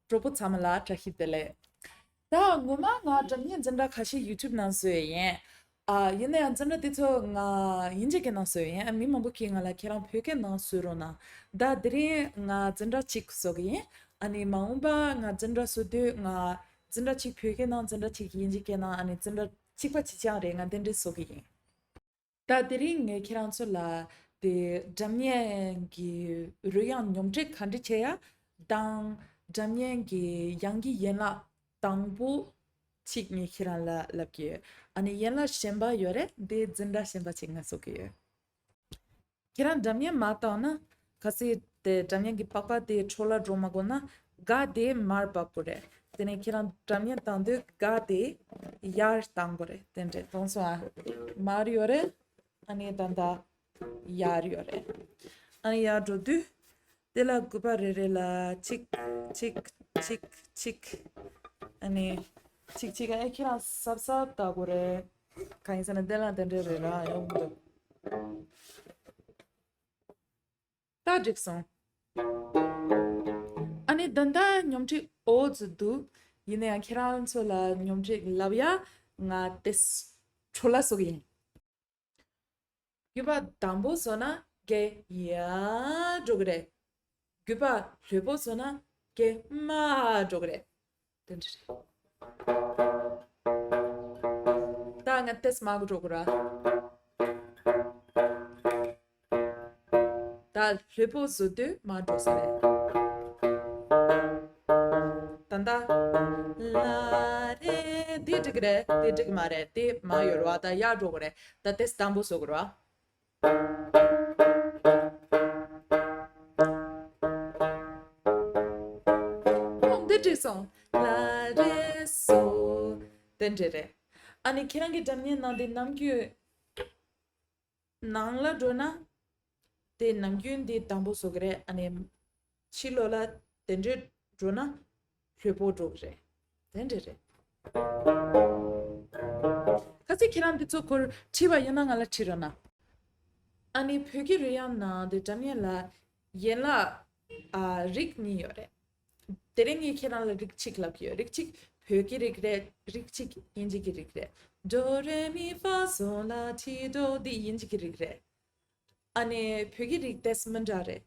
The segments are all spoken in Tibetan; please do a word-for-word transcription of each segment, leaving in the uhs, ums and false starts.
གྲོགས་པོ་ཚང་མ་ལ་བཀྲ་ཤིས་བདེ་ལེགས། ད་ངོ་མ་ང་སྒྲ་སྙན་འཛིན་གྲྭ་ཁ་ཤས་YouTube་ནང་བཟོས་ཡིན། ཨ་ཡིན་ན་ཡང་འཛིན་གྲྭ་དེ་ཚོ་ང་ཡིན་གཅིག་གི་ནང་བཟོས་ཡིན། ཨ་མི་མང་པོ་གིས་ང་ལ་ཁྱེད་རང་བོད་སྐད་ནང་བཟོས་རོགས་གནང་། ད་དེ་རིང་ང་འཛིན་གྲྭ་གཅིག་བཟོ་གི་ཡིན། ཨ་ནི་མ་འོངས་པ་ང་འཛིན་གྲྭ་བཟོ་དུས་ང་འཛིན་གྲྭ་གཅིག་བོད་སྐད་ནང་འཛིན་གྲྭ་གཅིག་དབྱིན་ཇི་སྐད་ནང་ཨ་ནི་འཛིན་གྲྭ་གཅིག་པ་གཅིག་རྐྱང་རེད། ང་དེ་འདྲས་བཟོ་གི་ཡིན། ད་དེ་རིང་ངས་ཁྱེད་རང་ཚོ་ལ་དེ་སྒྲ་སྙན་གྱི་རོལ་དབྱངས་སྙོམས་སྒྲིག་ག་འདྲ་བྱེད་ཡ་དང་སྒྲ་སྙན་གྱི་དབྱངས་ཀྱི་ཡན་ལག་དང་པོ་གཅིག་ངས་ཁྱེད་རང་ལ་ལབ་ཀྱི་ཡོད། ཨ་ནི་ཡན་ལག་གཞན་པ་ཡོད་རེད། དེ་འཛིན་གྲྭ་གཞན་པ་གཅིག་ང་བཟོ་གི་ཡོད། ཁྱེད་རང་སྒྲ་སྙན་མར་བཏང་ན་གལ་སྲིད་དེ་སྒྲ་སྙན་གྱི་པགས་པ་དེ་འཕྲོ་བརླག་འགྲོ་མ་དགོས་ན་ག་དེ་མར་འབབ་དགོས་རེད། དེ་ནས་ཁྱེད་རང་སྒྲ་སྙན་བཏང་དུས་ག་དེ་ཡར་བཏང་དགོས་རེད། དེ་འདྲས་མཐོང་སོང་ཨ། མར་ཡོད་རེད། ཨ་ནི་ད་ལྟ་ཡར་ཡོད་རེད། ཨ་ནི་ཡར་འགྲོ་དུས་དེ་ལ་དགུ་པ་རེ་རེ་ལ་གཅིག་གཅིག་གཅིག་གཅིག་ཨ་ནི་གཅིག་གཅིག་ཨེ་ཁྱེད་རང་གཟབ་གཟབ་ལྟ་དགོས་རེད། གང་ཡིན་ཟེར་ན་དེ་ལ་དེ་འདྲས་རེད་ར་ཡོང་གི་འདུག་ད་འགྲིག་སོང་། ཨ་ནི་ད་ལྟ་སྙོམས་སྒྲིག་འོ་ཙམ་འདུག་ཡིན་ན་ཡང་ཁྱེད་རང་ཚོ་ལ་སྙོམས་སྒྲིག་ལབ་ཡ་ང་དེ་འཕྲོ་བརླག་བཟོ་གི་ཡིན། རྒྱུད་པ་དང་པོ་བཟོ་ན་ག་ཡར་འགྲོ་གི་རེད། རྒྱུད་པ་ལྷོད་པོ་བཟོ་ན་ག་མར་འགྲོ་གི་རེད། དེ་འདྲ་རེད། ད་ང་ཏེས་མ་གི་འགྲོ་གི་ར། ད་ལྷོད་པོ་བཟོ་དུས་མར་འགྲོ་ས་རེད། ད་ད། ལ་རེ་དེ་འགྲིག་གི་རེད། དེ་འགྲིག་གི་མ་རེད། དེ་མར་ཡོད་ར་བ། ད་ཡར་འགྲོ་གི་རེད། ད་ཏེས་དང་པོ་བཟོ་གི་ར་བ། འོ་འདི་འགྲིག་སོང་། ལ་རེ་སོ། དེ་འདྲ་རེད། ཨ་ནི་ཁྱེད་རང་གི་སྒྲ་སྙན་ནང་དེ་ནམ་རྒྱུན་ནང་ལ་འགྲོ་ན། དེ་ནམ་རྒྱུན་དེ་དང་པོ་བཟོ་གི་རེད། ཨ་ནི་ཕྱི་ལོགས་ལ་དེ་འདྲ་འགྲོ་ན་ལྷོད་པོ་འགྲོ་གི་རེད། དེ་འདྲ་རེད། གལ་སྲིད་ཁྱེད་རང་འདི་ཚོ་སྐོར་དྲིས་པ་ཡོད་ན་ང་ལ་དྲིས་རོགས་གནང་། ཨ་ནི་བོད་ཀྱི་རོལ་དབྱངས་ནང་དེ་སྒྲ་སྙན་ལ་ཡན་ལག་ཨ་རིགས་གཉིས་ཡོད་རེད། དེ་རིང་ངས་ཁྱེད་རང་ལ་རིགས་གཅིག་ལབ་ཀྱི་ཡོད། རིགས་གཅིག་བོད་ཀྱི་རིགས་རེད། རིགས་གཅིག་དབྱིན་ཇི་གི་རིགས་རེད། ཌོ་རེ་མི་ཧྥ་སོ་ལ་ཊི་ཌོ། འདི་དབྱིན་ཇི་གི་རིགས་རེད། ཨ་ནི་བོད་ཀྱི་རིགས་ཏེས་མི་འདྲ་རེད།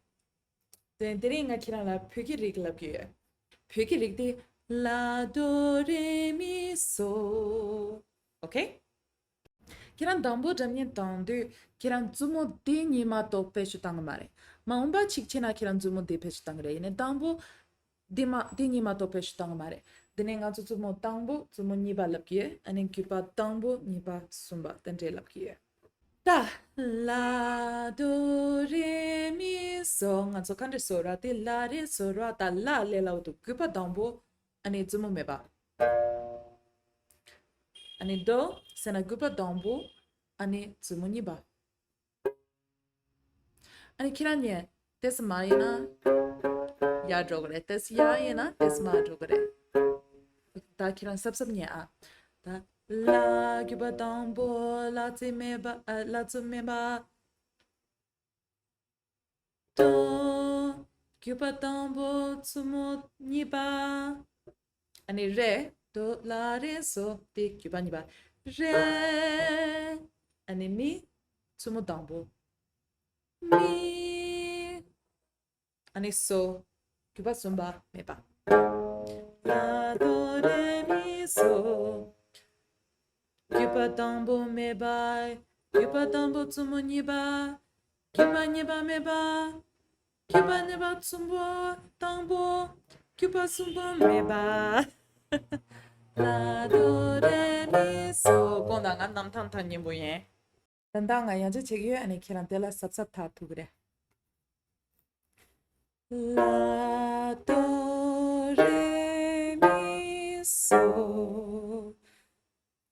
དེ་དེ་རིང་ང་ཁྱེད་རང་ལ་བོད་ཀྱི་རིགས་ལབ་ཀྱི་ཡོད། བོད་ཀྱི་རིགས་དེ་ལ་ཌོ་རེ་མི་སོ། ཨོ་ཁེ། ཁྱེད་རང་དང་པོ་སྒྲ་སྙན་བཏང་དུས་ཁྱེད་རང་མཛུབ་མོ་འདི་གཉིས་མ་གཏོགས་བེད་སྤྱོད་བཏང་གི་མ་རེད། མ་འོངས་པ་གཅིག་བྱས་ན་ཁྱེད་རང་མཛུབ་མོ་འདི་བེད་སྤྱོད་བཏང་གི་རེད། ཡིན་ནའི་དང་པོ་འདི་མ་འདི་གཉིས་མ་གཏོགས་བེད་སྤྱོད་བཏང་གི་མ་རེད། འདི་ནས་ང་ཚོ་མཛུབ་མོ་དང་པོ་མཛུབ་མོ་གཉིས་པ་ལབ་ཀྱི་ཡོད། ཨ་ནི་རྒྱུད་པ་དང་པོ་གཉིས་པ་གསུམ་པ་དེ་འདྲས་ལབ་ཀྱི་ཡོད། ད་ལ་ཌོ་རེ་མི་སོ། ང་ཚོ་ག་འདྲས་བཟོ་ར། དེ་ལ་རེ་བཟོ་ར། ད་ལ་ལས་སླ་བོ་འདུག་རྒྱུད་པ་དང་པོ། ཨ་ནི་མཛུབ་མོ་མེད་པ། ཨ་ནི་ཌོ་ཟེར་ན་རྒྱུད་པ་དང་པོ། ཨ་ནི་མཛུབ་མོ་གཉིས་པ། ཨ་ནི་ཁྱེད་རང་གཉིས་ཏེས་མར་ཡིན་ན་ཡར་འགྲོ་གི་རེད། ཏེས་ཡར་ཡིན་ན་ཏེས་མར་འགྲོ་གི་རེད། ད་ཁྱེད་རང་གཟབ་གཟབ་ཉན་ཨ། ད་ལ་རྒྱུད་པ་དང་པོ་ལ་ཙི་མེད་པ། ཨ་ལ་ཙི་མེད་པ། ཏོ། རྒྱུད་པ་དང་པོ་མཛུབ་མོ་གཉིས་པ། ཨ་ནི་རེ། ཏོ་ལ་རེ་སོ། དེ་རྒྱུད་པ་གཉིས་པ། རེ། ཨ་ནི་མི། མཛུབ་མོ་དང་པོ། མི། ཨ་ནི་སོ། རྒྱུད་པ་གསུམ་པ་མེད་པ། ལ་ཏོ་རེ་མི་སོ། རྒྱུད་པ་དང་པོ་མེད་པ། རྒྱུད་པ་དང་པོ་མཛུབ་མོ་གཉིས་པ། རྒྱུད་པ་གཉིས་པ་མེད་པ། རྒྱུད་པ་གཉིས་པ་མཛུབ་མོ་དང་པོ། རྒྱུད་པ་གསུམ་པ་མེད་པ། ལ་ཏོ་རེ་མི་སོ། དགོངས་དག་ང་གནམ་ཐང་ཐང་སྙན་པོ་ཡིན། ད་ལྟ་ང་ཡང་ཅི་བྱེད་ཀྱི་ཡོད། ཨ་ནི་ཁྱེད་རང་དེ་ལ་གཟབ་གཟབ་ཐག་ཐུག་གི་རེད། ལ་ཏོ་རེ་མི་སོ།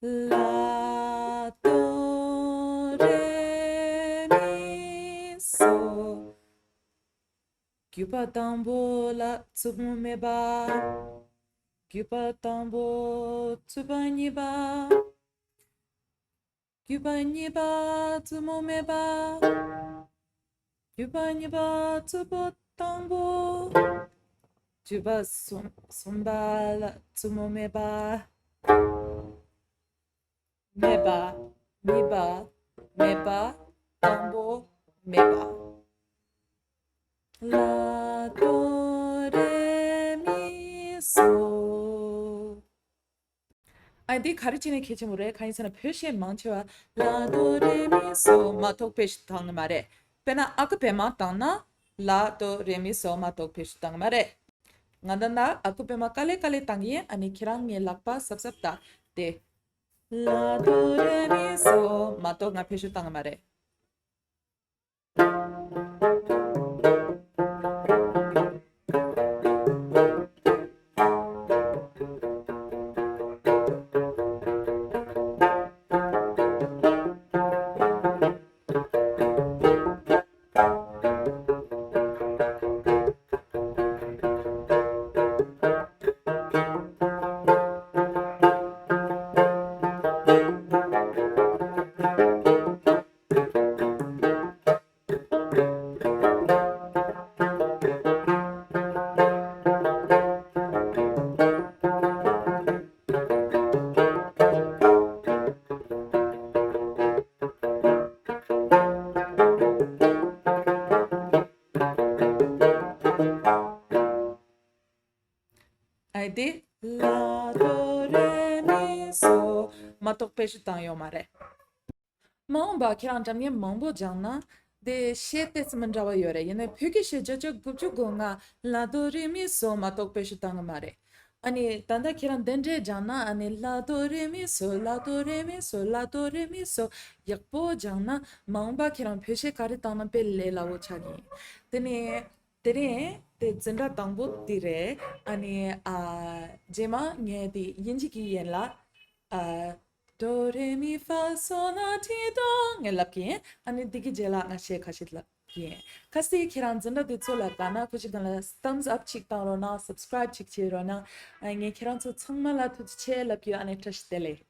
ལ་ཏོ་རེ་མི་སོ། རྒྱུད་པ་དང་པོ་ལ་མཛུབ་མོ་མེད་པ། རྒྱུད་པ་དང་པོ་མཛུབ་པ་གཉིས་པ། རྒྱུད་པ་གཉིས་པ་མཛུབ་མོ་མེད་པ། རྒྱུད་པ་གཉིས་པ་མཛུབ་པོ་དང་པོ། བཅུ་པ་གསུམ་གསུམ་པ་ལ་མཚན་མོ་མེད་པ། མེད་པ། གཉིས་པ། མེད་པ། དང་པོ། མེད་པ། ལ་དོ་རེ་མི་སོ། ཨ་འདི་ག་རེ་བྱས་ནས་གལ་ཆེན་པོ་རེད། གང་ཡིན་ཟེར་ན་བོད་གཞས་མང་ཆེ་བ་ལ་དོ་རེ་མི་སོ་མ་གཏོགས་དཔེ་ཞིག་བཏང་གི་མ་རེད། དཔེར་ན་ཨ་ཁུ་པད་མ་བཏང་ན་ལ་དོ་རེ་མི་སོ་མ་གཏོགས་དཔེ་ཞིག་བཏང་གི་མ་རེད། ང་ད་ལྟ་ཨ་ཁུ་པད་མ་དཀའ་ལས་དཀའ་ལས་བཏང་གི་ཡིན། ཨ་ནི་ཁྱེད་རང་ངའི་ལག་པ་གཟབ་གཟབ་ལྟ་སྟེ། ལ་དོ་རེ་མི་སོ་མ་གཏོགས་ང་དཔེ་ཞིག་བཏང་གི་མ་རེད། ཨ་དེ་ལ་དོ་རེ་མི་སོ་མ་གཏོགས་དཔེ་ཞིག་བཏང་ཡོད་མ་རེད། མ་འོངས་པ་ཁྱེད་རང་སྒྲ་སྙན་མང་པོ་སྦྱངས་ན་དེ་གཞས་ཏོག་ཙམ་མི་འདྲ་བ་ཡོད་རེད། ཡིན་ནའི་བོད་ཀྱི་གཞས་བརྒྱ་ཆ་དགུ་བཅུ་གོ་ལྔ་ལ་དོ་རེ་མི་སོ་མ་གཏོགས་དཔེ་ཞིག་བཏང་གི་མ་རེད། ཨ་ནི་ད་ལྟ་ཁྱེད་རང་དེ་འདྲས་སྦྱངས་ན་ཨ་ནི་ལ་དོ་རེ་མི་སོ་ལ་དོ་རེ་མི་སོ་ལ་དོ་རེ་མི་སོ་ཡག་པོ་སྦྱངས་ན་མ་འོངས་པ་ཁྱེད་རང་བོད་གཞས་ག་རེ་བཏང་ན་དཔེ་ལས་སླ་བོ་ཆགས་ཀྱི་ཡིན། དེ་ནས་དེ་རིང་དེ་འཛིན་གྲྭ་དང་པོ་དེ་རེད། ཨ་ནི་ཨ་རྗེས་མ་ངས་དེ་དབྱིན་ཇི་གི་ཡན་ལག་ཨ་ཌོ་རེ་མི་ཧྥ་སོ་ལ་ཊི་ཌོ་ངས་ལབ་ཀྱི་ཡིན། ཨ་ནི་འདི་གི་རྗེས་ལ་ང་གཞས་ཁ་ཤས་ལབ་ཀྱི་ཡིན། ཁ་སང་ཁྱེད་རང་འཛིན་གྲྭ་འདི་ཚོ་ལ་དགའ་ན་ཁུ་ཅི་གང་ལ་thumbs up ཅིག་བཏང་རོགས་གནང་། subscribe ཅིག་བྱེད་རོགས་གནང་། ཨ་ངས་ཁྱེད་རང་ཚོ་ཚང་མ་ལ་ཐུགས་རྗེ་ཆེ་ལབ་ཀྱི་ཡོད། ཨ་ནི་བཀྲ་ཤིས་བདེ་ལེགས།